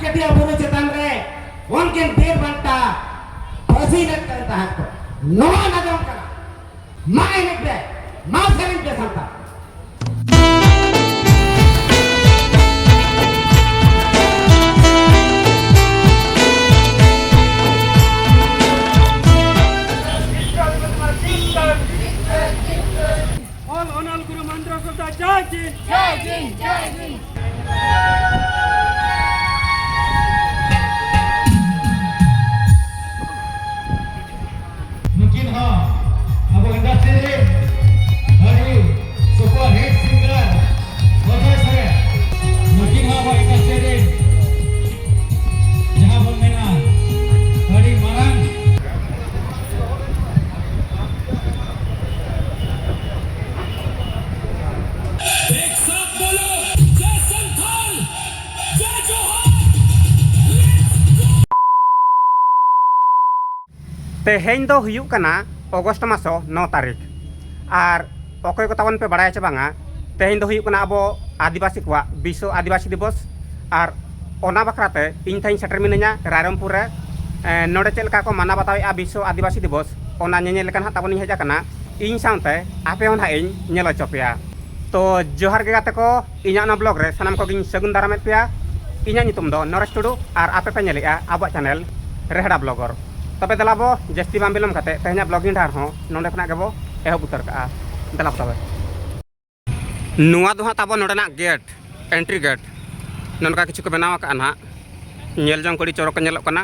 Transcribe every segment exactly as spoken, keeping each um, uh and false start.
ᱟᱡᱚᱫᱤᱭᱟᱹ ᱵᱩᱨᱩ ᱪᱮᱛᱟᱱ ᱨᱮ ᱩᱱᱠᱤᱱ ᱵᱤᱨ ᱵᱟᱱᱴᱟ ᱯᱟᱹᱥᱤ ᱞᱮᱫ ᱠᱤᱱ ᱛᱟᱦᱮᱸᱫ ᱠᱚ᱾ ᱱᱚᱣᱟ ᱱᱟᱜᱟᱢ ᱠᱟᱱᱟ᱾ ᱢᱟ ᱮᱱᱮᱡ ᱯᱮ, ᱢᱟ ᱥᱮᱨᱮᱧ ᱯᱮ Santal. All Honor Guru Mantra Sutta Jai Jin. Jai Jin, Jai Jin. ᱱᱩᱠᱤᱱ ᱦᱚᱸ ᱟᱵᱚ industry ᱨᱮᱱ ᱟᱹᱰᱤ super hit singer ᱚᱡᱚᱭ ᱥᱚᱨᱮᱱ᱾ ᱱᱩᱠᱤᱱ ᱦᱚᱸ ᱟᱵᱚ industry ᱨᱮᱱ ᱡᱟᱦᱟᱸ ᱵᱚᱱ ᱢᱮᱱᱟ ᱟᱹᱰᱤ ᱢᱟᱨᱟᱝ एक साथ बोलो, जय संथाल, जय जोहार, let's go। ᱛᱮᱦᱮᱧ ᱫᱚ ᱦᱩᱭᱩᱜ ᱠᱟᱱᱟ ᱚᱜᱚᱥᱴ ᱢᱟᱥᱚ ᱱᱚ ᱛᱟᱹᱨᱤᱠᱷ᱾ ᱟᱨ ᱚᱠᱚᱭ ᱠᱚ ᱛᱟᱵᱚᱱ ᱯᱮ ᱵᱟᱲᱟᱭᱟ ᱪᱮ ᱵᱟᱝᱟ, ᱛᱮᱦᱮᱧ ᱫᱚ ᱦᱩᱭᱩᱜ ᱠᱟᱱᱟ ᱟᱵᱚ ᱟᱹᱫᱤᱵᱟᱹᱥᱤ ᱠᱚᱣᱟᱜ ᱵᱤᱥᱥᱚ ᱟᱹᱫᱤᱵᱟᱹᱥᱤ ᱫᱤᱵᱚᱥ᱾ ᱟᱨ ᱚᱱᱟ ᱵᱟᱠᱷᱨᱟ ᱛᱮ ᱤᱧ ᱛᱮᱦᱮᱧ ᱥᱮᱴᱮᱨ ᱢᱤᱱᱟᱹᱧᱟ ᱨᱟᱭᱨᱚᱝᱯᱩᱨ ᱨᱮ᱾ ᱮᱸ, ᱱᱚᱰᱮ ᱪᱮᱫ ᱞᱮᱠᱟ ᱠᱚ ᱢᱟᱱᱟᱣ ᱵᱟᱛᱟᱣᱮᱫᱼᱟ ᱵᱤᱥᱥᱚ ᱟᱹᱫᱤᱵᱟᱹᱥᱤ ᱫᱤᱵᱚᱥ, ᱚᱱᱟ ᱧᱮᱧᱮᱞ ᱞᱮᱠᱟ ᱱᱟᱦᱟᱜ ᱛᱟᱵᱚᱱᱤᱧ ᱦᱮᱡ ᱟᱠᱟᱱᱟ᱾ ᱤᱧ ᱥᱟᱶᱛᱮ ᱟᱯᱮ ᱦᱚᱸ ᱱᱟᱦᱟᱜ ᱤᱧ ᱧᱮᱞ ᱦᱚᱪᱚ ᱯᱮᱭᱟ᱾ ᱛᱚ ᱡᱚᱦᱟᱨ ᱜᱮ ᱜᱟᱛᱮ ᱠᱚ, ᱤᱧᱟᱹᱜ ᱚᱱᱟ ᱵᱞᱚᱜ ᱨᱮ ᱥᱟᱱᱟᱢ ᱠᱚᱜᱮᱧ ᱥᱟᱹᱜᱩᱱ ᱫᱟᱨᱟᱢᱮᱫ ᱯᱮᱭᱟ᱾ ᱤᱧᱟᱹᱜ ᱧᱩᱛᱩᱢ ᱫᱚ ᱱᱚᱨᱮᱥ ᱴᱩᱰᱩ ᱟᱨ ᱟᱯᱮ ᱯᱮ ᱧᱮᱞᱮᱫᱼᱟ ᱟᱵᱚᱣᱟᱜ ᱪᱮᱱᱮᱞ ᱨᱮᱦᱲᱟ ᱵᱞᱚᱜᱚᱨ᱾ ᱛᱚᱵᱮ ᱫᱮᱞᱟ ᱵᱚ ᱡᱟᱹᱥᱛᱤ ᱵᱟᱝ ᱵᱤᱞᱚᱢ ᱠᱟᱛᱮ ᱛᱮᱦᱮᱧᱟᱜ ᱵᱞᱚᱜᱤᱝ ᱰᱟᱦᱟᱨ ᱦᱚᱸ ᱱᱚᱰᱮ ᱠᱷᱚᱱᱟᱜ ᱜᱮᱵᱚ ᱮᱦᱚᱵ ᱩᱛᱟᱹᱨ ᱠᱟᱜᱼᱟ᱾ ᱫᱮᱞᱟ ᱛᱚᱵᱮ᱾ ᱱᱚᱣᱟ ᱫᱚ ᱦᱟᱸᱜ ᱛᱟᱵᱚ ᱱᱚᱰᱮᱱᱟᱜ ᱜᱮᱴ, ᱮᱱᱴᱨᱤ ᱜᱮᱴ᱾ ᱱᱚᱝᱠᱟ ᱠᱤᱪᱷᱩ ᱠᱚ ᱵᱮᱱᱟᱣ ᱟᱠᱟᱫᱼᱟ ᱱᱟᱦᱟᱜ, ᱧᱮᱞ ᱡᱚᱝ ᱠᱚ ᱟᱹᱰᱤ ᱪᱚᱨᱚᱠ ᱠᱚ ᱧᱮᱞᱚᱜ ᱠᱟᱱᱟ᱾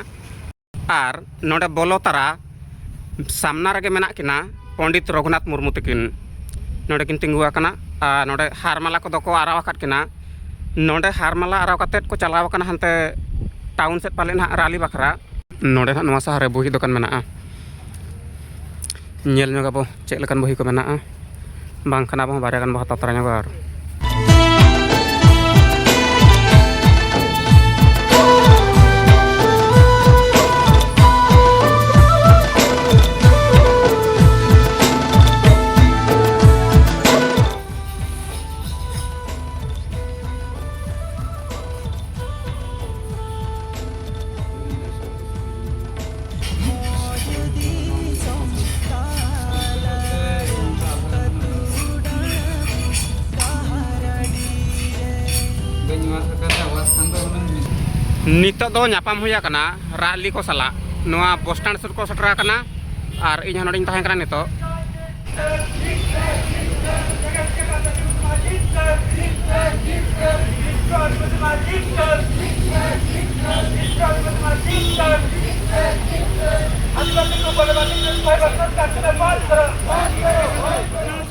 ᱟᱨ ᱱᱚᱰᱮ ᱵᱚᱞᱚ ᱛᱟᱨᱟ ᱥᱟᱢᱱᱟ ᱨᱮᱜᱮ ᱢᱮᱱᱟᱜ ᱠᱤᱱᱟ ᱯᱚᱱᱰᱤᱛ ᱨᱚᱜᱷᱩᱱᱟᱛᱷ ᱢᱩᱨᱢᱩ ᱛᱟᱹᱠᱤᱱ᱾ ᱱᱚᱰᱮ ᱠᱤᱱ ᱛᱤᱸᱜᱩ ᱟᱠᱟᱱᱟ ᱟᱨ ᱱᱚᱰᱮ ᱦᱟᱨ ᱢᱟᱞᱟ ᱠᱚᱫᱚ ᱠᱚ ᱟᱨᱟᱣ ᱟᱠᱟᱫ ᱠᱤᱱᱟ᱾ ᱱᱚᱰᱮ ᱦᱟᱨ ᱢᱟᱞᱟ ᱟᱨᱟᱣ ᱠᱟᱛᱮᱫ ᱠᱚ ᱪᱟᱞᱟᱣ ᱟᱠᱟᱱᱟ ᱦᱟᱱᱛᱮ ᱴᱟᱣᱩᱱ ᱥᱮᱫ ᱯᱟᱞᱮ ᱱᱟᱦᱟᱜ ᱨᱟᱞᱤ ᱵᱟᱠᱷᱨᱟ᱾ ᱱᱚᱰᱮ ᱱᱟᱦᱟᱜ ᱱᱚᱣᱟ ᱥᱟᱦᱟ ᱨᱮ ᱵᱳᱦᱤ ᱫᱚᱠᱟᱱ ᱢᱮᱱᱟᱜᱼᱟ᱾ ᱧᱮᱞ ᱧᱚᱜ ᱟᱵᱚ ᱪᱮᱫ ᱞᱮᱠᱟᱱ ᱵᱳᱦᱤ ᱠᱚ ᱢᱮᱱᱟᱜᱼᱟ, ᱵᱟᱝᱠᱷᱟᱱ ᱟᱵᱚ ᱦᱚᱸ ᱵᱟᱨᱭᱟ ᱜᱟᱱ ᱵᱚ ᱦᱟᱛᱟᱣ ᱛᱚᱨᱟ ᱧᱚᱜᱟ ᱟᱨ ᱱᱤᱛᱚᱜ ᱫᱚ ᱧᱟᱯᱟᱢ ᱦᱩᱭ ᱟᱠᱟᱱᱟ ᱨᱟᱜᱞᱤ ᱠᱚ ᱥᱟᱞᱟᱜ᱾ ᱱᱚᱣᱟ ᱵᱚᱥ ᱥᱴᱮᱱᱰ ᱥᱩᱨ ᱠᱚ ᱥᱮᱴᱮᱨ ᱟᱠᱟᱱᱟ ᱟᱨ ᱤᱧ ᱦᱚᱸ ᱱᱚᱰᱮᱧ ᱛᱟᱦᱮᱸ ᱠᱟᱱᱟ ᱱᱤᱛᱚᱜ᱾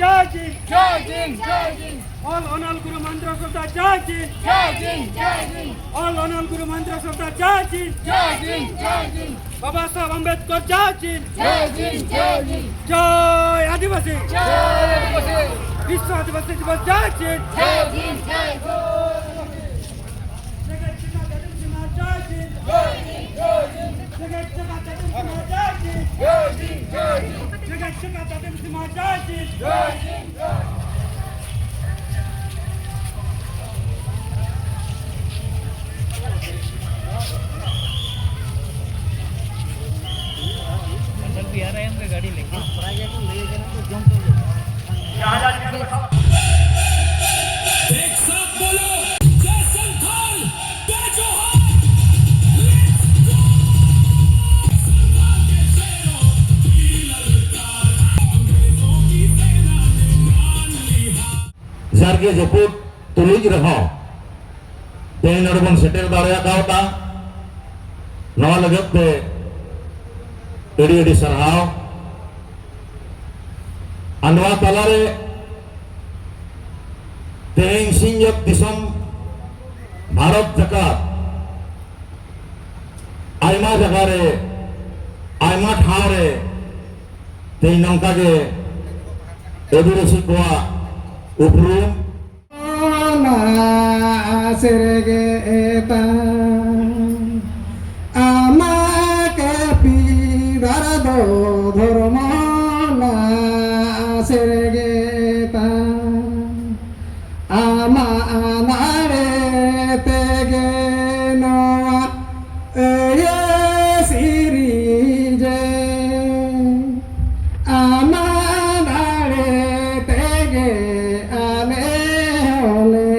Jai Hind, Jai Hind, Jai Hind. All Onol Guru Mantra Sutta Jai Hind, Jai Hind, Jai Hind. All Onol Guru Mantra Sutta Jai Hind, Jai Hind, Jai Hind. Baba Saheb Ambedkar Jai Hind, Jai Hind, Jai Hind. Jai Adivasi, Jai Adivasi. Vishwa Adivasi Divas Jai Hind, Jai Hind, Jai Hind. Jagat Piata Dadim Sima Jai Hind, Jai Hind, Jai Hind. Jagat Piata Dadim Sima Jai Hind, Jai Hind, Jai Hind. Jagat Piata Dadim Sima Jai Hind, Jai Hind, Jai Hind. अंदर भी आ रहे होंगे गाड़ी लेके। एक साथ बोलो, जय संथाल, जय जोहार। Let's go! संथाल के शेरों, की ललकार, अंग्रेजों की सेना ने मान ली हार। ᱡᱟᱨᱜᱮ ᱡᱟᱹᱯᱩᱫ ᱛᱩᱞᱩᱡ ᱨᱮᱦᱚᱸ ᱛᱮᱦᱮᱧ ᱱᱚᱰᱮ ᱵᱚᱱ ᱥᱮᱴᱮᱨ ᱫᱟᱲᱮ ᱟᱠᱟᱣᱫᱟ᱾ ᱱᱚᱣᱟ ᱞᱟᱹᱜᱤᱫ ᱛᱮ ᱟᱹᱰᱤ ᱟᱹᱰᱤ ᱥᱟᱨᱦᱟᱣ᱾ ᱟᱨ ᱱᱚᱣᱟ ᱛᱟᱞᱟᱨᱮ ᱛᱮᱦᱮᱧ ᱥᱤᱧᱚᱛ ᱫᱤᱥᱚᱢ ᱵᱷᱟᱨᱚᱛ ᱡᱟᱠᱟᱛ ᱟᱭᱢᱟ ᱡᱟᱭᱜᱟ ᱨᱮ, ᱟᱭᱢᱟ ᱴᱷᱟᱶ ᱨᱮ ᱛᱮᱦᱮᱧ ᱱᱚᱝᱠᱟ ᱜᱮ ᱟᱹᱫᱤᱵᱟᱹᱥᱤ ᱠᱚᱣᱟᱜ ᱩᱯᱨᱩᱢ᱾ ᱚᱱᱟ ᱥᱮᱨᱮᱜᱮ ᱮᱛᱟᱝ ᱟᱢᱟ ᱠᱟᱹᱯᱤ ᱫᱟᱨᱟ ᱫᱚ ᱫᱷᱚᱨᱢᱚ ᱱᱟ ᱥᱮᱨᱮᱜᱮ ᱮᱛᱟᱝ ᱟᱢᱟᱜ ᱫᱟᱲᱮ ᱛᱮᱜᱮ ᱱᱚᱣᱟ ᱟᱹᱭᱟᱹ ᱥᱤᱨᱤᱡᱮ᱾ ᱟᱢᱟᱜ ᱫᱟᱲᱮ ᱛᱮᱜᱮ ᱟᱞᱮ ᱦᱚᱸᱞᱮ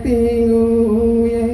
ᱛᱤᱸᱜᱩᱭᱮ᱾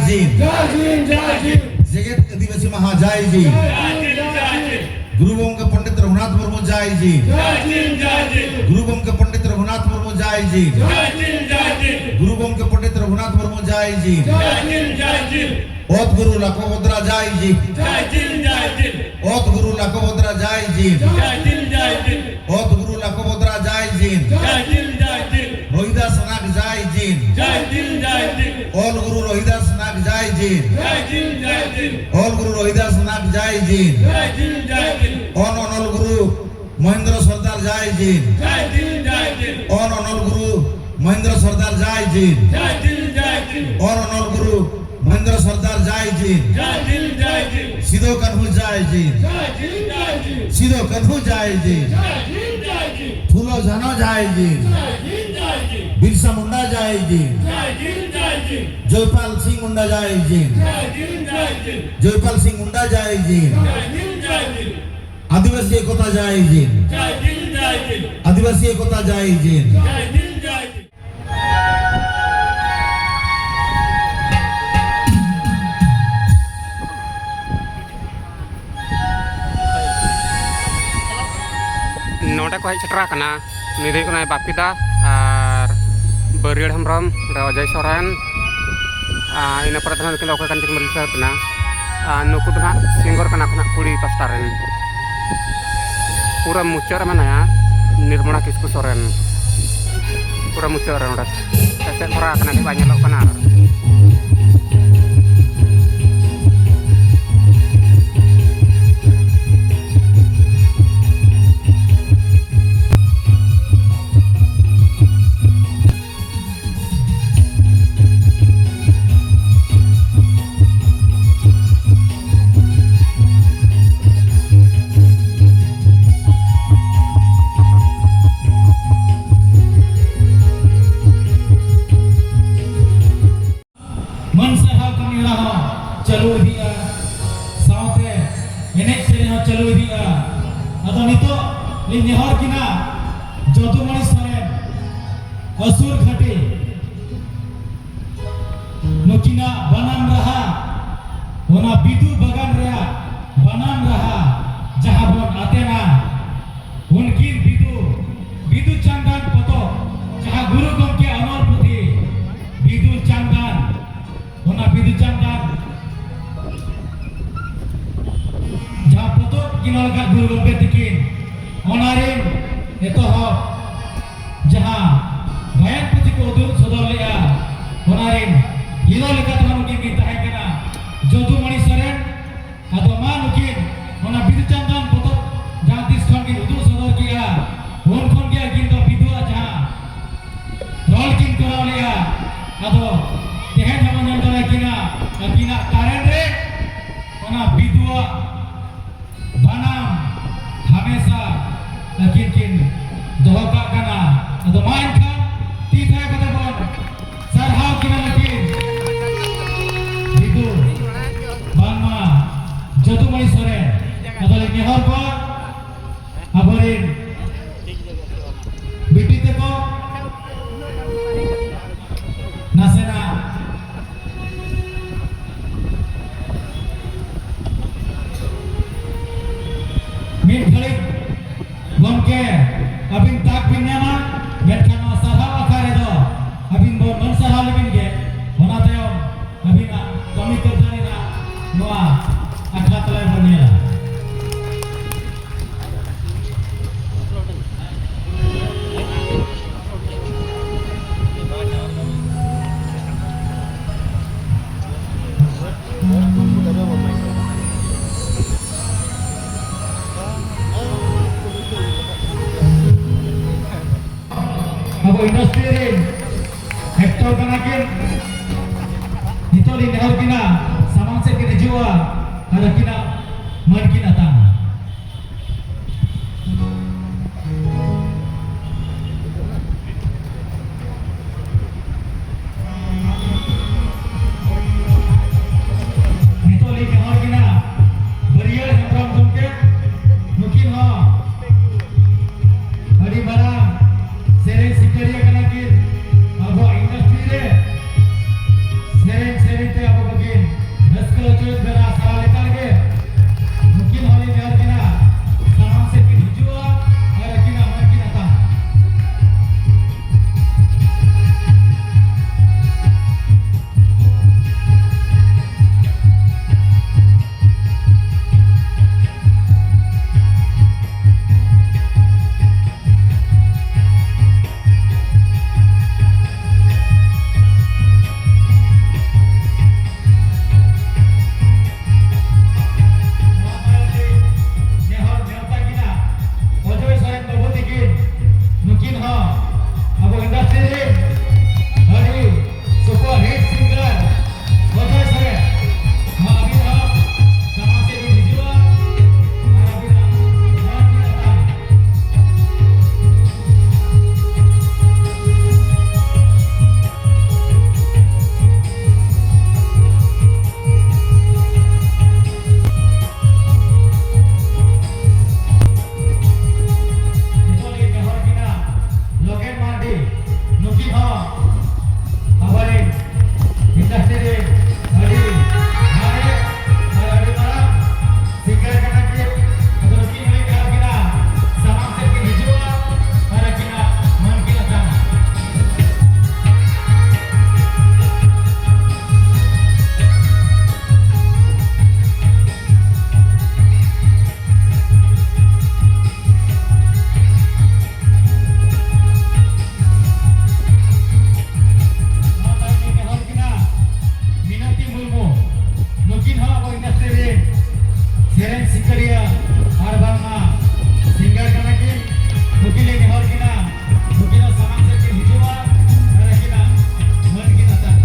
ᱡᱤᱱ। ᱡᱟᱭ ᱡᱤᱱ, ᱡᱟᱭ ᱡᱤᱱ। ᱡᱮᱜᱮᱛ ᱟᱹᱫᱤᱵᱟᱹᱥᱤ ᱢᱟᱦᱟ ᱡᱟᱭ ᱡᱤᱱ। ᱡᱟᱭ ᱡᱤᱱ, ᱡᱟᱭ ᱡᱤᱱ᱾ ᱜᱩᱨᱩ ᱜᱚᱢᱠᱮ ᱯᱚᱱᱰᱤᱛ ᱨᱚᱜᱷᱩᱱᱟᱛᱷ ᱢᱩᱨᱢᱩ ᱡᱟᱭ ᱡᱤᱱ। ᱡᱟᱭ ᱡᱤᱱ, ᱡᱟᱭ ᱡᱤᱱ᱾ ᱜᱩᱨᱩ ᱜᱚᱢᱠᱮ ᱯᱚᱱᱰᱤᱛ ᱨᱚᱜᱷᱩᱱᱟᱛᱷ ᱢᱩᱨᱢᱩ ᱡᱟᱭ ᱡᱤᱱ। ᱡᱟᱭ ᱡᱤᱱ, ᱡᱟᱭ ᱡᱤᱱ᱾ ᱜᱩᱨᱩ ᱜᱚᱢᱠᱮ ᱯᱚᱱᱰᱤᱛ ᱨᱚᱜᱷᱩᱱᱟᱛᱷ ᱢᱩᱨᱢᱩ ᱡᱟᱭ ᱡᱤᱱ। ᱡᱟᱭ ᱡᱤᱱ, ᱡᱟᱭ ᱡᱤᱱ᱾ ᱚᱛ ᱜᱩᱨᱩ ᱞᱟᱠᱷᱚ ᱵᱚᱫᱽᱨᱟ ᱡᱟᱭ ᱡᱤᱱ᱾ ᱡᱟᱭ ᱡᱤᱱ, ᱡᱟᱭ ᱡᱤᱱ᱾ ᱚᱛ ᱜᱩᱨᱩ ᱞᱟᱠᱷᱚ ᱵᱚᱫᱽᱨᱟ ᱡᱟᱭ ᱡᱤᱱ᱾ ᱡᱟᱭ ᱡᱤᱱ, ᱡᱟᱭ ᱡᱤᱱ᱾ ᱚᱛ ᱜᱩᱨᱩ ᱞᱟᱠᱷᱚ ᱵᱚᱫᱽᱨᱟ ᱡᱟᱭ ᱡᱤᱱ᱾ ᱡᱟᱭ ᱡᱤᱱ, ᱡᱟᱭ ᱡᱤᱱ᱾ ᱨᱚᱦᱤᱫᱟᱥ ᱱᱟᱜᱽ ᱡᱟᱭ ᱡᱤᱱ᱾ ᱡᱟᱭ ᱡᱤᱱ, ᱡᱟᱭ ᱡᱤᱱ᱾ ᱚᱞ ᱜᱩᱨᱩ ᱨᱚᱦᱤᱫᱟᱥ ᱱᱟᱜᱽ ᱡᱟᱭ ᱡᱤᱱ᱾ ᱡᱟᱭ ᱡᱤᱱ, ᱡᱟᱭ ᱡᱤᱱ᱾ ᱚᱞ ᱜᱩᱨᱩ ᱨᱚᱦᱤᱫᱟᱥ ᱱᱟᱜᱽ ᱡᱟᱭ ᱡᱤᱱ᱾ ᱡᱟᱭ ᱡᱤᱱ, ᱡᱟᱭ ᱡᱤᱱ᱾ ᱚᱱ ᱚᱱᱚᱞ ᱜᱩᱨᱩ ᱢᱚᱦᱮᱱᱫᱨᱚ ᱥᱚᱨᱫᱟᱨ ᱡᱟᱭ ᱡᱤᱱ᱾ ᱡᱟᱭ ᱡᱤᱱ, ᱡᱟᱭ ᱡᱤᱱ᱾ ᱚᱱ ᱚᱱᱚᱞ ᱜᱩᱨᱩ ᱢᱚᱦᱮᱱᱫᱨᱚ ᱥᱚᱨᱫᱟᱨ ᱡᱟᱭ ᱡᱤᱱ᱾ ᱡᱟᱭ ᱡᱤᱱ, ᱡᱟᱭ ᱡᱤᱱ᱾ ᱚᱱ ᱚᱱᱚᱞ ᱜᱩᱨᱩ ᱢᱚᱦᱮᱱᱫᱨᱚ ᱥᱚᱨᱫᱟᱨ ᱡᱟᱭ ᱡᱤᱱ᱾ ᱡᱟᱭ ᱡᱤᱱ, ᱡᱟᱭ ᱡᱤᱱ᱾ ᱥᱤᱫᱚ ᱠᱟᱹᱱᱦᱩ ᱡᱟᱭ ᱡᱤᱱ᱾ ᱡᱟᱭ ᱡᱤᱱ, ᱡᱟᱭ ᱡᱤᱱ᱾ ᱥᱤᱫᱚ ᱠᱟᱹᱱᱦᱩ ᱡᱟᱭ ᱡᱤᱱ᱾ ᱡᱟᱭ ᱡᱤᱱ, ᱡᱟᱭ ᱡᱤᱱ᱾ ᱯᱷᱩᱞᱚ ᱡᱷᱟᱱᱚ ᱡᱟᱭ ᱡᱤᱱ᱾ ᱡᱟᱭ ᱡᱤᱱ, ᱡᱟᱭ ᱡᱤᱱ᱾ ᱵᱤᱨᱥᱟ ᱢᱩᱱᱰᱟ ᱡᱟᱭ ᱡᱤᱱ᱾ ᱡᱟᱭ ᱡᱤᱱ, ᱡᱟᱭ ᱡᱤᱱ᱾ ᱡᱚᱭᱯᱟᱞ ᱥᱤᱝ ᱢᱩᱱᱰᱟ ᱡᱟᱭ ᱡᱤᱱ᱾ ᱡᱟᱭ ᱡᱤᱱ, ᱡᱟᱭ ᱡᱤᱱ᱾ ᱡᱚᱭᱯᱟᱞ ᱥᱤᱝ ᱢᱩᱱᱰᱟ ᱡᱟᱭ ᱡᱤᱱ᱾ ᱡᱟᱭ ᱡᱤᱱ, ᱡᱟᱭ ᱡᱤᱱ᱾ ᱟᱹᱫᱤᱵᱟᱹᱥᱤ ᱮᱠᱚᱛᱟ ᱡᱟᱭ ᱡᱤᱱ᱾ ᱡᱟᱭ ᱡᱤᱱ, ᱡᱟᱭ ᱡᱤᱱ᱾ ᱟᱹᱫᱤᱵᱟᱹᱥᱤ ᱮᱠᱚᱛᱟ ᱡᱟᱭ ᱡᱤᱱ᱾ ᱡᱟᱭ ᱡᱤᱱ, ᱡᱟᱭ ᱡᱤᱱ᱾ ᱱᱚᱰᱮ ᱠᱚ ᱦᱮᱡ ᱥᱮᱴᱮᱨ ᱟᱠᱟᱱᱟ᱾ ᱱᱩᱭ ᱫᱚ ᱦᱩᱭᱩᱜ ᱠᱟᱱᱟᱭ ᱵᱟᱯᱤ ᱫᱟ ᱟᱨ ᱵᱟᱹᱨᱭᱟᱹᱲ ᱦᱮᱢᱵᱨᱚᱢ, ᱱᱚᱰᱮ ᱚᱡᱚᱭ ᱥᱚᱨᱮᱱ, ᱟᱨ ᱤᱱᱟᱹ ᱯᱚᱨᱮ ᱫᱚ ᱦᱟᱸᱜ ᱱᱩᱠᱤᱱ ᱫᱚ ᱚᱠᱚᱭ ᱠᱟᱱ ᱪᱚᱠᱤᱱ ᱵᱟᱹᱞᱤᱧ ᱴᱷᱤᱠᱟᱹ ᱠᱟᱱᱟ᱾ ᱟᱨ ᱱᱩᱠᱩ ᱫᱚ ᱦᱟᱸᱜ ᱥᱤᱝᱜᱚᱨ ᱠᱟᱱᱟ ᱠᱚ ᱦᱟᱸᱜ ᱠᱩᱲᱤ ᱯᱟᱥᱴᱟ ᱨᱮᱱ᱾ ᱯᱩᱨᱟᱹ ᱢᱩᱪᱟᱹᱫ ᱨᱮ ᱢᱮᱱᱟᱭᱟ ᱱᱤᱨᱢᱚᱞᱟ ᱠᱤᱥᱠᱩ ᱥᱚᱨᱮᱱ, ᱯᱩᱨᱟᱹ ᱢᱩᱪᱟᱹᱫ ᱨᱮ ᱱᱚᱰᱮ᱾ ᱮᱥᱮᱫ ᱫᱷᱟᱨᱟ ᱟᱠᱟᱱᱟ, ᱟᱹᱰᱤ ᱵᱟᱭ ᱧᱮᱞᱚᱜ ᱠᱟᱱᱟ᱾ ᱟᱨ ᱢᱟᱹᱱ ᱥᱟᱨᱦᱟᱣ ᱠᱟᱹᱢᱤ ᱦᱚᱨᱟ ᱦᱚᱸ ᱪᱟᱹᱞᱩ ᱤᱫᱤᱜᱼᱟ, ᱥᱟᱶᱛᱮ ᱮᱱᱮᱡ ᱥᱮᱨᱮᱧ ᱦᱚᱸ ᱪᱟᱹᱞᱩ ᱤᱫᱤᱜᱼᱟ᱾ ᱟᱫᱚ ᱱᱤᱛᱚᱜ ᱞᱤᱧ ᱱᱮᱦᱚᱨ ᱠᱤᱱᱟ ᱡᱚᱫᱩᱢᱚᱬᱤ ᱥᱚᱨᱮᱱ, ᱟᱹᱥᱩᱨ ᱜᱷᱟᱹᱴᱤ, ᱱᱩᱠᱤᱱ ᱵᱟᱱᱟᱢ ᱨᱟᱦᱟ, ᱚᱱᱟ ᱵᱤᱫᱩ ᱵᱟᱜᱟᱱ ᱨᱮᱭᱟᱜ ᱵᱟᱱᱟᱢ ᱨᱟᱦᱟ ᱡᱟᱦᱟᱸ ᱵᱚᱱ ᱟᱛᱮᱱᱟ, ᱩᱱᱠᱤᱱ ᱵᱤᱫᱩ, ᱵᱤᱫᱩ ᱪᱟᱸᱫᱟᱱ ᱯᱚᱛᱚᱵ, ᱡᱟᱦᱟᱸ ᱜᱩᱨᱩ ᱜᱚᱢᱠᱮ ᱚᱱᱚᱞ ᱯᱩᱛᱷᱤ ᱵᱤᱫᱩ ᱪᱟᱸᱫᱟᱱ, ᱚᱱᱟ ᱵᱤᱫᱩ ᱪᱟᱸᱫᱟᱱ ᱡᱟᱦᱟᱸ ᱯᱚᱛᱚᱵ ᱠᱤᱱ ᱚᱞ ᱟᱠᱟᱫ ᱜᱩᱨᱩ ᱜᱚᱢᱠᱮ ᱛᱤᱠᱤᱱ, ᱚᱱᱟ ᱨᱮᱱ ᱮᱛᱚᱦᱚᱵ ᱡᱟᱦᱟᱸ ᱜᱟᱭᱟᱱ ᱯᱩᱛᱷᱤ ᱠᱚ ᱩᱫᱩᱜ ᱥᱚᱫᱚᱨ ᱞᱮᱫᱼᱟ, ᱚᱱᱟ ᱨᱮᱱ ᱦᱤᱨᱳ ᱞᱮᱠᱟ ᱛᱮᱦᱚᱸ ᱱᱩᱠᱤᱱ ᱠᱤᱱ ᱛᱟᱦᱮᱸ ᱠᱟᱱᱟ ᱡᱚᱫᱩᱢᱚᱬᱤ ᱥᱚᱨᱮᱱ᱾ ᱟᱫᱚ ᱢᱟ ᱱᱩᱠᱤᱱ ᱚᱱᱟ ᱵᱤᱫᱩ ᱪᱟᱸᱫᱟᱱ ᱯᱚᱛᱚᱵ ᱡᱟᱦᱟᱸ ᱛᱤᱥ ᱠᱷᱚᱱ ᱠᱤᱱ ᱩᱫᱩᱜ ᱥᱚᱫᱚᱨ ᱠᱮᱜᱼᱟ, ᱩᱱ ᱠᱷᱚᱱ ᱜᱮ ᱟᱹᱠᱤᱱ ᱫᱚ ᱵᱤᱫᱩᱣᱟᱜ ᱡᱟᱦᱟᱸ ᱨᱚᱞ ᱠᱤᱱ ᱠᱚᱨᱟᱣ ᱞᱮᱜᱼᱟ᱾ ᱟᱫᱚ ᱛᱮᱦᱮᱧ ᱦᱚᱸᱵᱚᱱ ᱧᱮᱞ ᱫᱟᱲᱮᱭᱟᱠᱤᱱᱟ ᱟᱹᱠᱤᱱᱟᱜ ᱛᱟᱨᱮᱱ ᱨᱮ ᱚᱱᱟ ᱵᱤᱫᱩᱣᱟᱜ ᱵᱟᱱᱟᱢ ᱦᱟᱢᱮᱥᱟ ᱟᱹᱠᱤᱱ ᱠᱤᱱ ᱫᱚᱦᱚ ᱠᱟᱜ ᱠᱟᱱᱟ᱾ ᱟᱫᱚ ᱢᱟ ᱮᱱᱠᱷᱟᱱ ᱛᱤ ᱛᱷᱟᱭᱚ ᱠᱟᱛᱮ ᱵᱚᱱ ᱥᱟᱨᱦᱟᱣ ᱠᱤᱱᱟ ᱱᱩᱠᱤᱱ ᱵᱤᱫᱩ ᱵᱟᱝᱢᱟ ᱡᱚᱫᱩᱢᱚᱬᱤ ᱥᱚᱨᱮᱱ᱾ ᱟᱫᱚ ᱞᱤᱧ ᱱᱮᱦᱚᱨ ᱠᱚᱣᱟ ᱟᱵᱚᱨᱮᱱ ᱵᱤᱴᱤ ᱛᱟᱠᱚ ᱱᱟᱥᱮᱱᱟᱜ ᱢᱤᱫ ᱜᱷᱟᱹᱲᱤᱡ ᱜᱚᱢᱠᱮ ᱟᱹᱵᱤᱱ ᱛᱟᱠ ᱵᱤᱱ ᱧᱟᱢᱟ, ᱢᱮᱱᱠᱷᱟᱱ ᱱᱚᱣᱟ ᱥᱟᱨᱦᱟᱣ ᱟᱠᱷᱲᱟ ᱨᱮᱫᱚ ᱟᱹᱵᱤᱱ ᱵᱚᱱ ᱢᱟᱹᱱ ᱥᱟᱨᱦᱟᱣ ᱞᱮᱵᱤᱱ ᱜᱮ, ᱚᱱᱟ ᱛᱟᱭᱚᱢ ᱟᱹᱵᱤᱱᱟᱜ ᱠᱟᱹᱢᱤ ᱠᱟᱹᱨᱫᱷᱟᱹᱱᱤ ᱨᱮᱱᱟᱜ ᱱᱚᱣᱟ ᱟᱠᱷᱲᱟ ᱛᱟᱞᱟ ᱨᱮᱵᱚᱱ ᱧᱮᱞᱟ᱾ ᱟᱵᱚ ᱤᱱᱰᱟᱥᱴᱨᱤ ᱨᱮᱱ ᱮᱠᱴᱚᱨ ᱠᱟᱱᱟ ᱠᱤᱱ᱾ ᱱᱤᱛᱚᱜ ᱞᱤᱧ ᱱᱮᱦᱚᱨ ᱠᱤᱱᱟ ᱥᱟᱢᱟᱝ ᱥᱮᱫ ᱠᱤᱱ ᱦᱤᱡᱩᱜᱼᱟ ᱟᱨ ᱟᱹᱠᱤᱱᱟᱜ ᱢᱟᱹᱱ ᱠᱤᱱ ᱟᱛᱟᱝᱟ᱾ ᱱᱤᱛᱚᱜ ᱞᱤᱧ ᱱᱮᱦᱚᱨ ᱠᱤᱱᱟ ᱵᱟᱹᱨᱭᱟᱹᱲ ᱦᱮᱢᱵᱨᱚᱢ ᱜᱚᱢᱠᱮ, ᱱᱩᱠᱤᱱ ᱦᱚᱸ ᱟᱹᱰᱤ ᱢᱟᱨᱟᱝ ᱥᱮᱨᱮᱧ ᱥᱤᱠᱟᱹᱨᱤᱭᱟᱹ ᱠᱟᱱᱟ ᱠᱤᱱ᱾ ᱟᱵᱚᱣᱟᱜ ᱤᱱᱰᱟᱥᱴᱨᱤ ᱨᱮ ᱥᱮᱨᱮᱧ ᱥᱮ ᱥᱤᱠᱟᱹᱨᱤᱭᱟᱹ ᱟᱨ ᱵᱟᱝᱢᱟ ᱥᱤᱝᱜᱟᱨ ᱠᱟᱱᱟ ᱠᱤᱱ᱾ ᱱᱩᱠᱤᱱ ᱞᱮ ᱱᱮᱦᱚᱨ ᱠᱤᱱᱟ, ᱱᱩᱠᱤᱱᱟᱜ ᱥᱟᱢᱟᱝ ᱥᱮᱫ ᱠᱤᱱ ᱦᱤᱡᱩᱜᱼᱟ ᱟᱨ ᱟᱹᱠᱤᱱᱟᱜ ᱢᱟᱹᱱ ᱠᱤᱱ ᱦᱟᱛᱟᱣᱟ᱾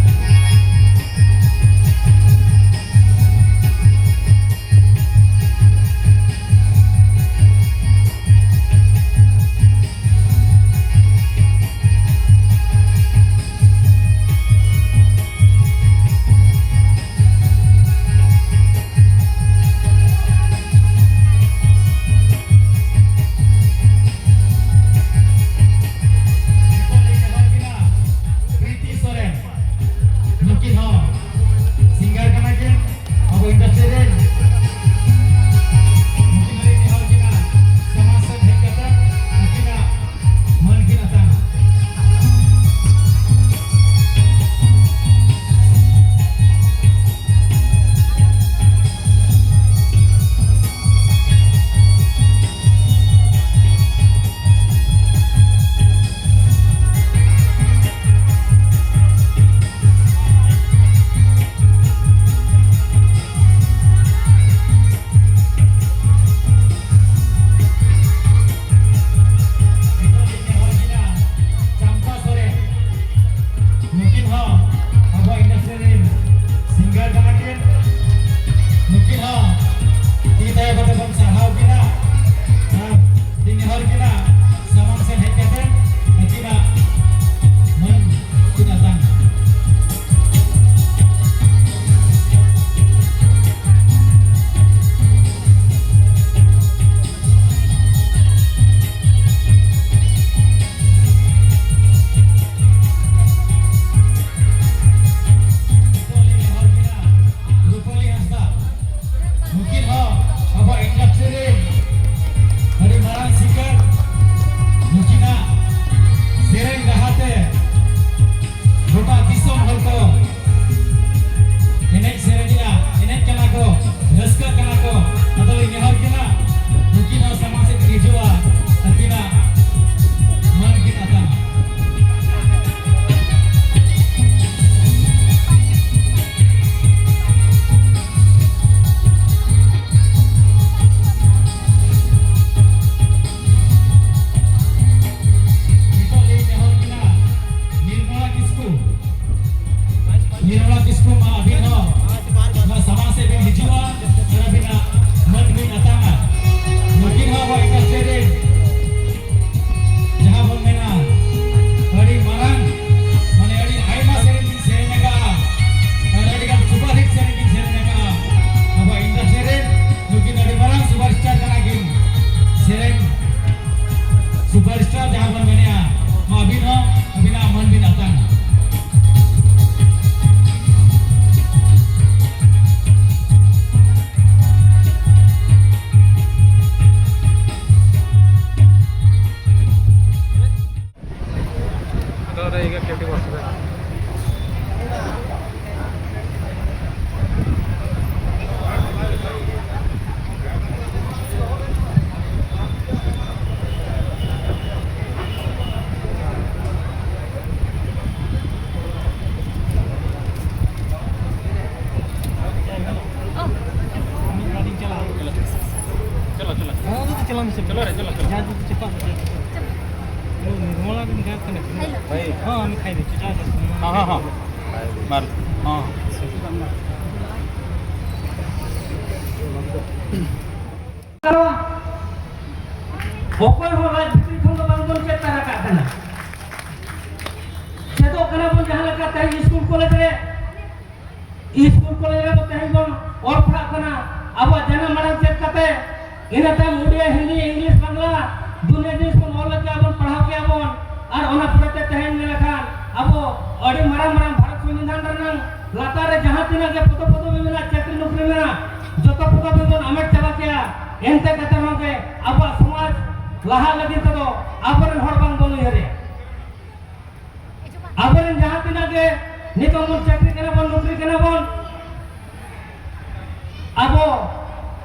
हाँ, वो तो चला नहीं सकता। चलो रे, चलो, चलो। यहाँ तो चपा सकते हैं। वो निर्मला भी गया था ना। हाँ, हम खाई दे, चुचा दे। हाँ, हाँ, हाँ। मार। हाँ। ᱚᱠᱚᱭ ᱦᱚᱸ ᱨᱟᱡᱽᱱᱤᱛᱤ ᱠᱷᱚᱱ ᱫᱚ ᱵᱟᱝ ᱵᱚᱱ ᱪᱮᱫ ᱛᱟᱨᱟ ᱠᱟᱜ ᱠᱟᱱᱟ᱾ ᱪᱮᱫᱚᱜ ᱠᱟᱱᱟ ᱵᱚᱱ ᱡᱟᱦᱟᱸ ᱞᱮᱠᱟ ᱛᱮᱦᱮᱧ ᱥᱠᱩᱞ ᱠᱚᱞᱮᱡᱽ ᱨᱮ ᱥᱠᱩᱞ ᱠᱚᱞᱮᱡᱽ ᱨᱮ ᱛᱮᱦᱮᱧ ᱵᱚᱱ ᱚᱞ ᱯᱟᱲᱦᱟᱜ ᱠᱟᱱᱟ, ᱟᱵᱚᱣᱟᱜ ᱡᱟᱱᱟᱢ ᱟᱲᱟᱝ ᱪᱮᱫ ᱠᱟᱛᱮ, ᱤᱱᱟᱹ ᱛᱟᱭᱚᱢ ᱩᱰᱤᱭᱟ, ᱦᱤᱱᱫᱤ, ᱤᱝᱞᱤᱥ, ᱵᱟᱝᱞᱟ, ᱫᱩᱱᱤᱭᱟᱹ ᱡᱤᱱᱤᱥ ᱵᱚᱱ ᱚᱞ ᱞᱮᱠᱷᱟᱱ ᱵᱚᱱ ᱯᱟᱲᱦᱟᱣ ᱠᱮᱭᱟ ᱵᱚᱱ᱾ ᱟᱨ ᱚᱱᱟ ᱯᱚᱨᱮᱛᱮ ᱛᱮᱦᱮᱧ ᱧᱮᱞ ᱞᱮᱠᱷᱟᱱ ᱟᱵᱚ ᱟᱹᱰᱤ ᱢᱟᱨᱟᱝ ᱢᱟᱨᱟᱝ ᱵᱷᱟᱨᱚᱛ ᱥᱚᱝᱵᱤᱫᱷᱟᱱ ᱨᱮᱱᱟᱜ ᱞᱟᱛᱟᱨ ᱨᱮ ᱡᱟᱦᱟᱸ ᱛᱤᱱᱟᱹᱜ ᱜᱮ ᱯᱚᱫᱚ ᱯᱚᱫᱚᱵᱤ ᱢᱮᱱᱟᱜ, ᱪᱟᱹᱠᱨᱤ ᱱᱚᱠᱨᱤ ᱢᱮᱱᱟᱜ, ᱡᱚᱛᱚ ᱯᱚᱫᱚᱵᱤ ᱵᱚᱱ ᱟᱢᱮᱴ ᱪᱟᱵᱟ ᱠᱮᱭᱟ᱾ ᱮᱱᱛᱮ ᱠᱟᱛᱮ ᱦᱚᱸ ᱜᱮ ᱟᱵᱚᱣᱟᱜ ᱥᱚᱢᱟᱡᱽ ᱞᱟᱦᱟ ᱞᱟᱹᱜᱤᱫ ᱛᱮᱫᱚ ᱟᱵᱚᱨᱮᱱ ᱦᱚᱲ ᱵᱟᱝ ᱵᱚᱱ ᱩᱭᱦᱟᱹᱨᱮᱜᱼᱟ᱾ ᱟᱵᱚᱨᱮᱱ ᱡᱟᱦᱟᱸ ᱛᱤᱱᱟᱹᱜ ᱜᱮ ᱱᱤᱛᱚᱜ ᱵᱚᱱ ᱪᱟᱹᱠᱨᱤ ᱠᱟᱱᱟ ᱵᱚᱱ, ᱱᱚᱠᱨᱤ ᱠᱟᱱᱟ ᱵᱚᱱ, ᱟᱵᱚ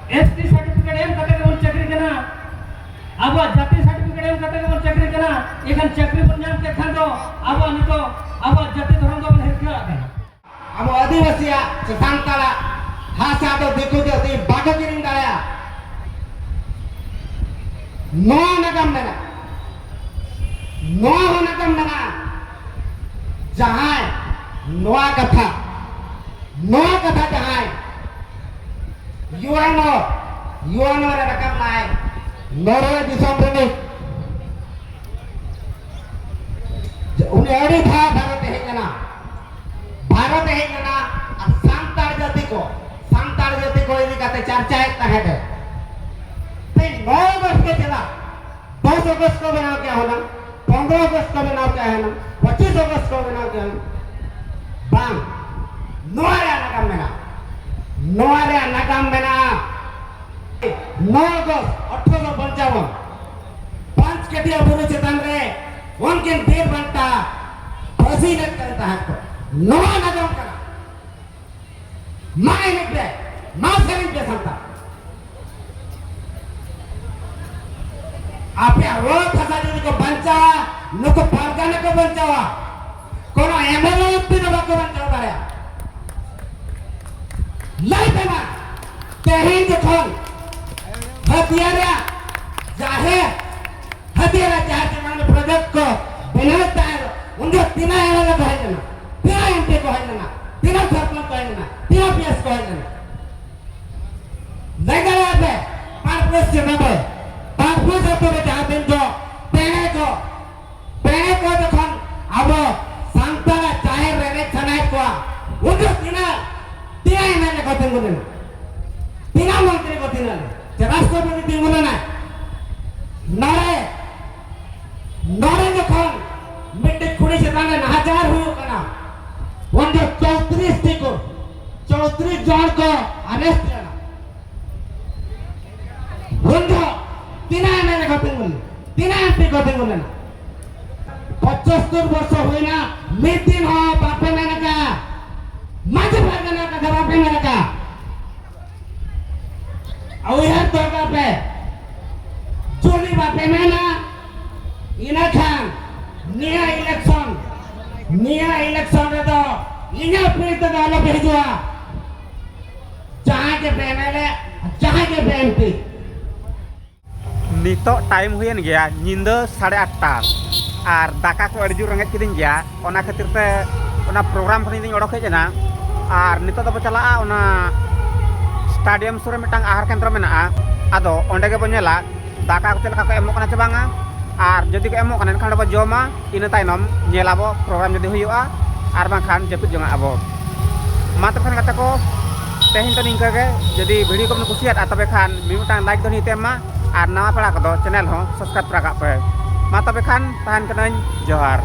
ᱮᱥ ᱴᱤ ᱥᱟᱨᱴᱤᱯᱷᱤᱠᱮᱴ ᱮᱢ ᱠᱟᱛᱮ ᱜᱮᱵᱚᱱ ᱪᱟᱹᱠᱨᱤ ᱠᱟᱱᱟ, ᱟᱵᱚᱣᱟᱜ ᱡᱟᱹᱛᱤ ᱥᱟᱨᱴᱤᱯᱷᱤᱠᱮᱴ ᱮᱢ ᱠᱟᱛᱮ ᱜᱮᱵᱚᱱ ᱪᱟᱹᱠᱨᱤ ᱠᱟᱱᱟ᱾ ᱮᱱᱠᱷᱟᱱ ᱪᱟᱹᱠᱨᱤ ᱵᱚᱱ ᱧᱟᱢ ᱠᱮᱫ ᱠᱷᱟᱱ ᱫᱚ ᱟᱵᱚᱣᱟᱜ ᱱᱤᱛᱚᱜ ᱟᱵᱚᱣᱟᱜ ᱡᱟᱹᱛᱤ ᱫᱷᱚᱨᱚᱢ ᱫᱚᱵᱚᱱ ᱦᱤᱨᱠᱟᱹᱣᱟᱜ ᱠᱟᱱᱟ᱾ ᱟᱵᱚ ᱟᱹᱫᱤᱵᱟᱹᱥᱤᱭᱟᱜ ᱥᱮ ᱥᱟᱱᱛᱟᱲᱟᱜ ᱦᱟᱥᱟ ᱫᱚ ᱫᱤᱠᱩ ᱡᱟᱹᱛᱤ ᱵᱟᱠᱚ ᱠᱤᱨᱤᱧ ᱫᱟᱲᱮᱭᱟᱜᱼᱟ᱾ ᱱᱚᱣᱟ ᱱᱟᱜᱟᱢ ᱢᱮᱱᱟᱜᱼᱟ, ᱱᱚᱣᱟ ᱦᱚᱸ ᱱᱟᱜᱟᱢ ᱢᱮᱱᱟᱜᱼᱟ᱾ ᱡᱟᱦᱟᱸᱭ ᱱᱚᱣᱟ ᱠᱟᱛᱷᱟ, ᱱᱚᱣᱟ ᱠᱟᱛᱷᱟ ᱡᱟᱦᱟᱸᱭ ᱭᱩ ᱮᱱ ᱳ, ᱭᱩ ᱮᱱ ᱳ ᱨᱮ ᱨᱟᱠᱟᱵ ᱞᱮᱱᱟᱭ, ᱱᱚᱨᱣᱮ ᱫᱤᱥᱚᱢ ᱨᱤᱱᱤᱡ, ᱩᱱᱤ ᱟᱹᱰᱤ ᱫᱷᱟᱣ ᱵᱷᱟᱨᱚᱛ ᱮ ᱦᱮᱡ ᱞᱮᱱᱟ᱾ ᱵᱷᱟᱨᱚᱛ ᱮ ᱦᱮᱡ ᱞᱮᱱᱟ ᱟᱨ ᱥᱟᱱᱛᱟᱲ ᱡᱟᱹᱛᱤ ᱠᱚ, ᱥᱟᱱᱛᱟᱲ ᱡᱟᱹᱛᱤ ᱠᱚ ᱤᱫᱤ ᱠᱟᱛᱮ ᱪᱟᱨᱪᱟᱭᱮᱫ ᱛᱟᱦᱮᱸᱫ ᱮ᱾ ᱛᱮᱦᱮᱧ ᱱᱚᱭ ᱟᱜᱚᱥᱴ ᱜᱮ ᱪᱮᱫᱟᱜ? ᱫᱚᱥ ᱟᱜᱚᱥᱴ ᱠᱚ ᱵᱮᱱᱟᱣ ᱠᱮᱜᱼᱟ ᱦᱩᱱᱟᱹᱝ, ᱯᱚᱱᱨᱚ ᱟᱜᱚᱥᱴ ᱠᱚ ᱵᱮᱱᱟᱣ ᱠᱮᱜᱼᱟ ᱦᱩᱱᱟᱹᱝ, ᱯᱚᱸᱪᱤᱥ ᱟᱜᱚᱥᱴ ᱠᱚ ᱵᱮᱱᱟᱣ ᱠᱮᱜᱼᱟ ᱦᱩᱱᱟᱹᱝ᱾ ᱵᱟᱝ, ᱱᱚᱣᱟ ᱨᱮᱭᱟᱜ ᱱᱟᱜᱟᱢ ᱢᱮᱱᱟᱜᱼᱟ, ᱱᱚᱣᱟ ᱨᱮᱭᱟᱜ ᱱᱟᱜᱟᱢ ᱢᱮᱱᱟᱜᱼᱟ᱾ ᱱᱚᱭ ᱟᱜᱚᱥᱴ ᱟᱴᱷᱨᱚᱥᱚ ᱯᱚᱧᱪᱟᱵᱚᱱ, ᱯᱟᱸᱪ ᱠᱟᱹᱴᱤᱭᱟ ᱵᱩᱨᱩ ᱪᱮᱛᱟᱱ ᱨᱮ ᱩᱱᱠᱤᱱ ᱵᱤᱨ ᱵᱟᱱᱴᱟ ᱯᱷᱟᱹᱥᱤ ᱞᱮᱫ ᱠᱤᱱ ᱛᱟᱦᱮᱸᱫ ᱠᱚ᱾ ᱱᱚᱣᱟ ᱱᱟᱜᱟᱢ ᱠᱟᱱᱟ᱾ ᱢᱟ ᱮᱱᱮᱡ ᱯᱮ, ᱢᱟ ᱥᱮᱨᱮᱧ ᱯᱮ ᱥᱟᱱᱛᱟᱲ᱾ ᱟᱯᱮᱭᱟᱜ ᱚᱛ ᱦᱟᱥᱟ ᱡᱩᱫᱤ ᱠᱚ ᱵᱟᱧᱪᱟᱣᱟ, ᱱᱩᱠᱩ ᱯᱟᱨᱜᱟᱱᱟ ᱠᱚ ᱵᱟᱧᱪᱟᱣᱟ, ᱠᱳᱱᱳ M L A M P ᱫᱚ ᱵᱟᱠᱚ ᱵᱟᱧᱪᱟᱣ ᱫᱟᱲᱮᱭᱟᱜᱼᱟ᱾ ᱞᱟᱹᱭ ᱯᱮ ᱢᱟ, ᱛᱮᱦᱮᱧ ᱡᱚᱠᱷᱚᱱ ᱦᱟᱹᱛᱭᱟᱹᱨ ᱨᱮᱭᱟᱜ ᱛᱤᱱᱟᱹᱜ ᱮᱢ ᱮᱞ ᱮ ᱠᱚ ᱦᱮᱡ ᱞᱮᱱᱟ, ᱛᱤᱱᱟᱹᱜ ᱮᱢ ᱯᱤ ᱠᱚ ᱦᱮᱡ ᱞᱮᱱᱟ, ᱛᱤᱱᱟᱹᱜ ᱥᱚᱨᱯᱚᱧᱪ ᱠᱚ ᱦᱮᱡ ᱞᱮᱱᱟ, ᱛᱤᱱᱟᱹᱜ ᱯᱤ ᱮᱥ ᱠᱚ ᱦᱮᱡ ᱞᱮᱱᱟ? ᱞᱟᱹᱭ ᱫᱟᱲᱮᱭᱟᱜᱼᱟ ᱯᱮ, ᱯᱟᱸᱪ ᱯᱩᱥ ᱪᱮᱛᱟᱱ ᱨᱮ, ᱯᱟᱸᱪ ᱯᱩᱥ ᱟᱹᱛᱩ ᱨᱮ ᱡᱟᱦᱟᱸ ᱫᱤᱱ ᱡᱚ ᱯᱮᱲᱮ ᱠᱚ, ᱯᱮᱲᱮ ᱠᱚ ᱡᱚᱠᱷᱚᱱ ᱟᱵᱚ ᱥᱟᱱᱛᱟᱲᱟᱜ ᱡᱟᱦᱮᱨ ᱨᱮ ᱮᱱᱮᱡ ᱥᱟᱱᱟᱭᱮᱫ ᱠᱚᱣᱟ, ᱩᱱ ᱡᱚᱠᱷᱚᱱ ᱛᱤᱱᱟᱹᱜ, ᱛᱤᱱᱟᱹᱜ ᱮᱢ ᱮᱞ ᱮ ᱠᱚ ᱛᱤᱸᱜᱩ ᱞᱮᱱᱟ, ᱛᱤᱱᱟᱹᱜ ᱢᱚᱱᱛᱨᱤ ᱠᱚ ᱛᱤᱸᱜᱩ ᱞᱮᱱᱟ, ᱥᱮ ᱨᱟᱥᱴᱨᱚᱯᱚᱛᱤ ᱛᱤᱸᱜᱩ ᱞᱮᱱᱟᱭ? ᱱᱚᱰᱮ, ᱱᱚᱰᱮ ᱡᱚᱠᱷᱚᱱ ᱢᱤᱫᱴᱮᱡ ᱠᱩᱲᱤ ᱪᱮᱛᱟᱱ ᱨᱮ ᱱᱟᱦᱟᱪᱟᱨ ᱦᱩᱭᱩᱜ ᱠᱟᱱᱟ, ᱩᱱ ᱡᱚᱠᱷᱚᱱ ᱪᱳᱭᱛᱨᱤᱥ ᱴᱤ ᱠᱚ, ᱪᱳᱭᱛᱨᱤᱥ ᱡᱚᱱ ᱠᱚ ᱟᱨᱮᱥᱴ ᱞᱮᱱᱟ᱾ ᱩᱱ ᱡᱚᱠᱷᱚᱱ ᱛᱤᱱᱟᱹᱜ ᱮᱢ ᱮᱞ ᱮ ᱠᱚ ᱛᱤᱸᱜᱩ ᱞᱮᱱᱟ, ᱛᱤᱱᱟᱹᱜ ᱮᱢ ᱯᱤ ᱠᱚ ᱛᱤᱸᱜᱩ ᱞᱮᱱᱟ? ᱯᱚᱸᱪᱟᱛᱛᱳᱨ ᱵᱚᱨᱥᱚ ᱦᱩᱭᱱᱟ, ᱢᱤᱫ ᱫᱤᱱ ᱦᱚᱸ ᱵᱟᱯᱮ ᱢᱮᱱ ᱟᱠᱟᱫᱼᱟ, ᱢᱟᱹᱡᱷᱤ ᱯᱟᱨᱜᱟᱱᱟ ᱠᱟᱛᱷᱟ ᱵᱟᱯᱮ ᱢᱮᱱ ᱟᱠᱟᱫᱼᱟ᱾ ᱩᱭᱦᱟᱹᱨ ᱫᱚᱦᱚ ᱠᱟᱜ ᱯᱮ, ᱡᱩᱫᱤ ᱵᱟᱯᱮ ᱢᱮᱱᱟ, ᱤᱱᱟᱹᱠᱷᱟᱱ ᱱᱤᱭᱟᱹ ᱤᱞᱮᱠᱥᱚᱱ, ᱱᱤᱭᱟᱹ ᱤᱞᱮᱠᱥᱚᱱ ᱨᱮᱫᱚ ᱤᱧᱟᱹᱜ ᱯᱤᱲ ᱛᱮᱫᱚ ᱟᱞᱚᱯᱮ ᱦᱤᱡᱩᱜᱼᱟ, ᱡᱟᱦᱟᱸᱭ ᱜᱮ ᱯᱮ ᱮᱢ ᱮᱞ ᱮ, ᱡᱟᱦᱟᱸᱭ ᱜᱮ ᱯᱮ ᱮᱢ ᱯᱤ᱾ ᱱᱤᱛᱚᱜ ᱴᱟᱭᱤᱢ ᱦᱩᱭᱮᱱ ᱜᱮᱭᱟ ᱧᱤᱫᱟᱹ ᱥᱟᱲᱮ ᱟᱴᱴᱟ, ᱟᱨ ᱫᱟᱠᱟ ᱠᱚ ᱟᱹᱰᱤ ᱡᱳᱨ ᱨᱮᱸᱜᱮᱡ ᱠᱤᱫᱤᱧ ᱜᱮᱭᱟ, ᱚᱱᱟ ᱠᱷᱟᱹᱛᱤᱨ ᱛᱮ ᱚᱱᱟ ᱯᱨᱳᱜᱨᱟᱢ ᱠᱷᱚᱱᱤᱧ ᱚᱰᱚᱠ ᱦᱮᱡ ᱮᱱᱟ᱾ ᱟᱨ ᱱᱤᱛᱚᱜ ᱫᱚᱵᱚ ᱪᱟᱞᱟᱜᱼᱟ ᱚᱱᱟ ᱥᱴᱮᱰᱤᱭᱟᱢ ᱥᱩᱨ ᱨᱮ ᱢᱤᱫᱴᱟᱝ ᱟᱦᱟᱨ ᱠᱮᱱᱫᱨᱚ ᱢᱮᱱᱟᱜᱼᱟ, ᱟᱫᱚ ᱚᱸᱰᱮ ᱜᱮᱵᱚ ᱧᱮᱞᱟ ᱫᱟᱠᱟ ᱠᱚ ᱪᱮᱫ ᱞᱮᱠᱟ ᱠᱚ ᱮᱢᱚᱜ ᱠᱟᱱᱟ ᱪᱮ ᱵᱟᱝᱟ, ᱟᱨ ᱡᱩᱫᱤ ᱠᱚ ᱮᱢᱚᱜ ᱠᱟᱱᱟ ᱮᱱᱠᱷᱟᱱ ᱫᱚᱵᱚ ᱡᱚᱢᱟ, ᱤᱱᱟᱹ ᱛᱟᱭᱱᱚᱢ ᱧᱮᱞᱟᱵᱚ ᱯᱨᱳᱜᱨᱟᱢ ᱡᱩᱫᱤ ᱦᱩᱭᱩᱜᱼᱟ, ᱟᱨ ᱵᱟᱝᱠᱷᱟᱱ ᱡᱟᱹᱯᱤᱫ ᱡᱚᱝᱟᱜ ᱟᱵᱚ᱾ ᱢᱟ ᱛᱚᱵᱮ ᱠᱷᱟᱱ ᱜᱟᱛᱮ ᱠᱚ, ᱛᱮᱦᱮᱧ ᱫᱚ ᱱᱤᱝᱠᱟᱹ ᱜᱮ᱾ ᱡᱩᱫᱤ ᱵᱷᱤᱰᱤᱭᱳ ᱠᱚᱵᱚᱱ ᱠᱩᱥᱤᱭᱟᱫᱼᱟ ᱛᱚᱵᱮ ᱠᱷᱟᱱ ᱢᱤᱫᱴᱟᱝ ᱞᱟᱭᱤᱠ ᱫᱚ ᱱᱤᱦᱟᱹᱛ ᱮᱢ ᱢᱟ, ᱟᱨ ᱱᱟᱣᱟ ᱯᱮᱲᱟ ᱠᱚᱫᱚ ᱪᱮᱱᱮᱞ ᱦᱚᱸ ᱥᱟᱵᱥᱠᱨᱟᱭᱤᱵ ᱛᱚᱨᱟ ᱠᱟᱜ ᱯᱮ᱾ ᱢᱟ ᱛᱚᱵᱮ ᱠᱷᱟᱱ ᱛᱟᱦᱮᱱ ᱠᱟᱹᱱᱟᱹᱧ, ᱡᱚᱦᱟᱨ᱾